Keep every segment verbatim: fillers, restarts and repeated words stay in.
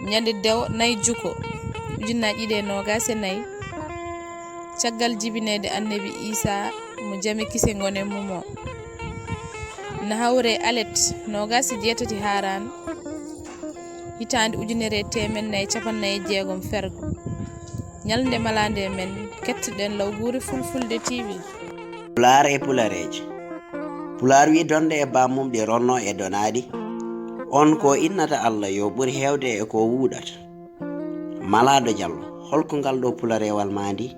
Ñande dewo nay juko, ujunnaji ɗiɗi e nogas e nay, caggal jibineede annabi Isa mo jame kise ngone mum o, na hawre alet nogas e jeetati haran, hitaande ujunere e teemen nay e capannayi e jeegom fergo. Ñalnde malande men, kettoɗen law guure Fulfulde T V. Pulaar e pulareeje. Pulaar wi donde e bammum ɗi ronno e donaɗi. On ko innata Allah yo ɓur hewde e ko wuuɗata. Malaɗo Jallo, holko ngal ɗo pularewal ma ndi?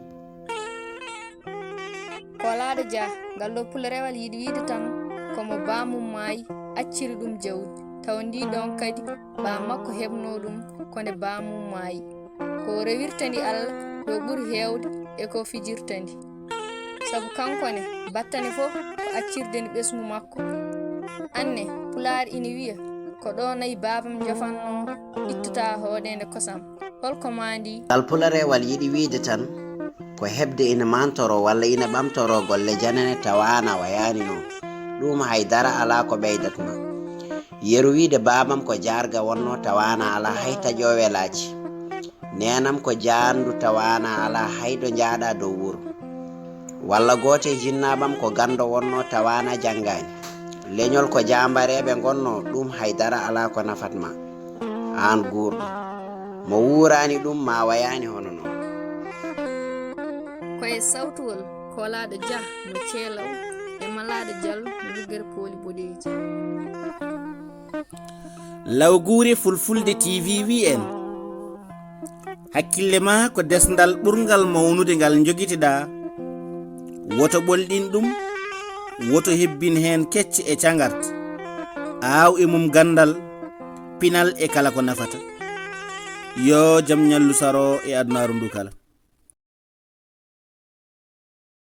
Kolaɗo Dia, ngal ɗo pularewal yiɗi wiide tan ko mo bammum maayi, acciri ɗum jawdi, tawa ndi ɗon kadi ɓa makko heɓno ɗum ko nde bammum maayi. Ko rewirta ndi Allah yo ɓur hewde e ko fijirta ndi. Sabu kanko ne, battane fof ko accirde ndi ɓesngu makko. Anne, pulaar ina wiya, ko ɗo nayi babam jofanno, ittata hoɗende kosam. Holko ma ndi? Ngal pularewal yiɗi wiide tan ko heɓde ina mantoro walla ina ɓamtoro golle janane tawana wayani noon. Ɗum hay dara ala ko ɓeydatma. Yeru wiide babam ko jarga wonno tawana ala hay taƴo welaaji. Nenam ko jandu tawana ala hay ɗo jaaɗa dow wuro. Walla gooto e jinnaaɓam ko ganndo wonno tawana janngani. Leñol ko jambareeɓe ngonno, ɗum hay dara ala ko nafatma. Aan guurɗo. Mo wuurani ɗum ma wayani hono noon. Ko e sawtuwol Kolaɗo Dia mo Ceelaw e Malaɗo Jallo mo Luggere Pooli Boɗeeji. Law guure Fulfulde T V wi en, hakkille ma ko desndal ɓurngal mawnude ngal njogiteɗa. Woto ɓolɗin ɗum, woto hebbin heen kecce e cagarte. Aaw e mum ganndal, pinal e kala ko nafata. Yo jam ñallu saro e adunaaru ndu kala.